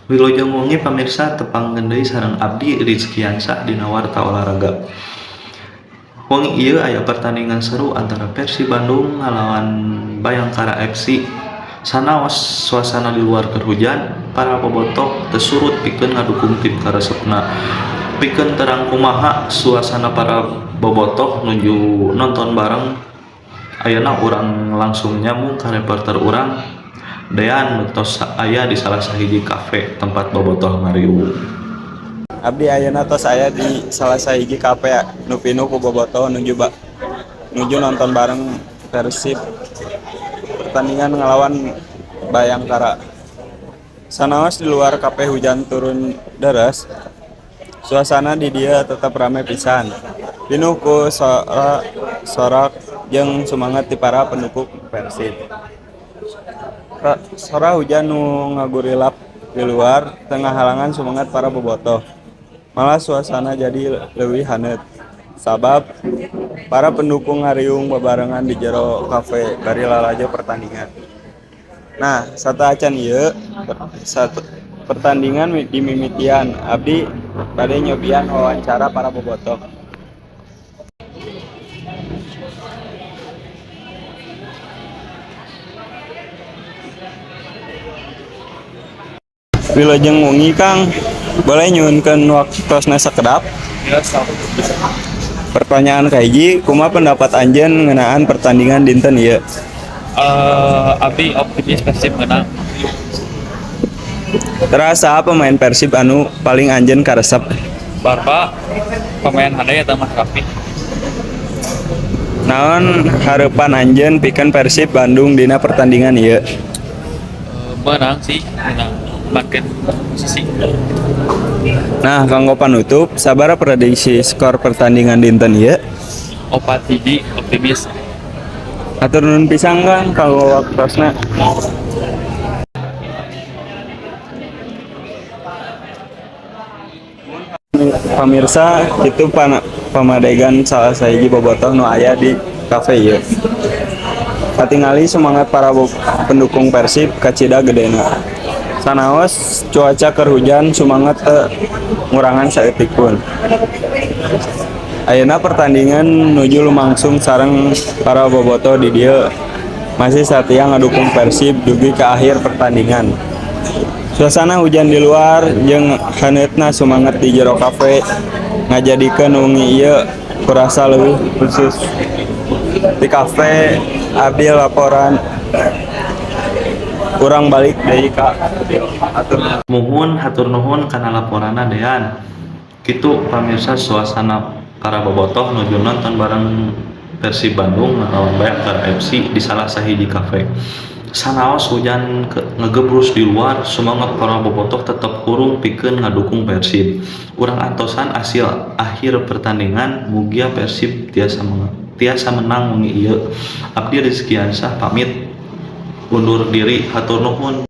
Wilujeng wengi pamirsa, tepangkeun deui sareng abdi Rizkiansyah dina Warta Olahraga. Wengi ieu aya pertandingan seru antara Persib Bandung ngalawan Bhayangkara FC. Sanaos suasana di luar keur hujan, para bobotoh teu surut pikeun ngadukung tim karesepna. Pikeun terang kumaha suasana para bobotoh nuju nonton bareng, ayeuna urang langsung nyambung ka reporter urang, Dean, nu tos aya di salah sahiji kafe tempat bobotoh ngariung. Abdi ayeuna tos aya di salah sahiji kafe nu pinuh ku bobotoh nuju nonton bareng Persib pertandingan ngalawan Bhayangkara. Sanaos di luar kafe hujan turun deras, suasana di dieu tetep rame pisan. Pinuh ku sora sorak jeung sumanget ti para pendukung Persib. Sora hujan nu ngagurilap di luar teu ngahalangan sumanget para bobotoh. Malah suasana jadi leuwih haneut sabab para pendukung ngariung babarengan di jero kafe bari lalajo pertandingan. Nah, sateuacan ieu pertandingan dimimitian, abdi bade nyobian wawancara para bobotoh. Wilujeng wengi, Kang, boleh nyuhunkeun waktosna sakedap? Ya, sok. Pertanyaan kahiji, kumaha pendapat anjeun ngeunaan pertandingan dinten ieu? Abdi optimis Persib menang. Teras saha pemain Persib anu paling anjeun karesep? Barba, pemain hade eta mah Raffi. Naon harepan anjeun pikeun Persib Bandung dina pertandingan ieu? Menang sih, menang makin posisi. Nah, kanggo panutup, sabaraha prediksi skor pertandingan dinten ieu? 4-1, optimis. Hatur nuhun pisan, Kang, kanggo waktosna. Pamirsa, kitu pamadegan salah sahiji bobotoh nu aya di kafe ieu. Katingali semangat para pendukung Persib kacida gedena. Sanaos cuaca keur hujan, sumanget teu ngurangan saeutik pun. Ayeuna pertandingan nuju lumangsung sareng para bobotoh di dieu masih satia ngadukung Persib dugi ka akhir pertandingan. Suasana hujan di luar jeung haneutna sumanget di jero kafe ngajadikeun wengi ieu kurasa leuwih khusus. Di kafe abdi laporan, urang balik deui ka studio. Hatur nuhun. Muhun, hatur nuhun kana laporanna, Dean. Kitu pamirsa, suasana para bobotoh nuju nonton bareng Persib Bandung ngalawan Bhayangkara FC di salah sahiji kafe. Sanaos hujan ngegebrus di luar, semangat para bobotoh tetep hurung pikeun ngadukung Persib. Urang antosan hasil akhir pertandingan, mugia Persib tiasa menang wengi ieu. Abdi Rizkiansyah pamit undur diri, hatur nuhun.